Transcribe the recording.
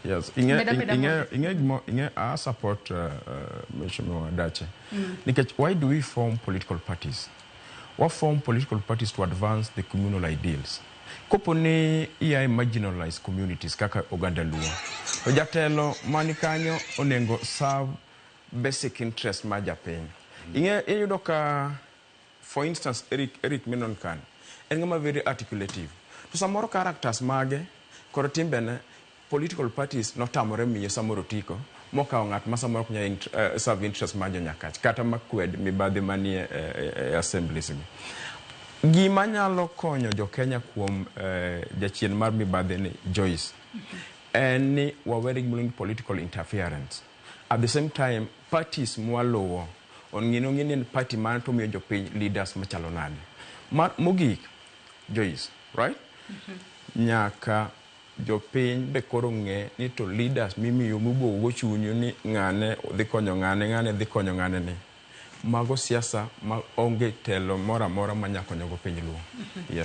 Yes, ing'e Meda meda ing'e mondo. ing'e gimo ing'e a support Mheshimiwa Dache. Nikech why do we form political parties? Wa form political parties to advance the communal ideals. Kopo ni ia e marginalized communities kaka oganda Luo, to jatelo mani kanyo onego serve basic interest mar japiny. Ing'e iyudo ka, for instance, Eric Menon kan en ng'ama very articulative. To samoro characters mage kod timbene, political parties notamore miye samoro otiko mokawo ng'at ma samoro ok nyal serve interest mar jonyakach kata makwed mibadhi manie e assemblies gi. Gima nyalo konyo jo Kenya kuom jachien mar mibadhi ni, Joyce, en ni wawere gi ni political interference. At the same time, parties mwaluwo ong'ino ng'i ni en party mane to miyo jopiny leaders machalo nade. Mogik, Joyce, right? Nyaka jopiny be koro ng'e ni to leaders mimiyo mibuogo chunyu ni ng'ane dhi konyo ng'ane, ng'ane dhi konyo ng'ane ni. Mago siasa ma onge telo moro amora manya konyogo piny Luo. Yes.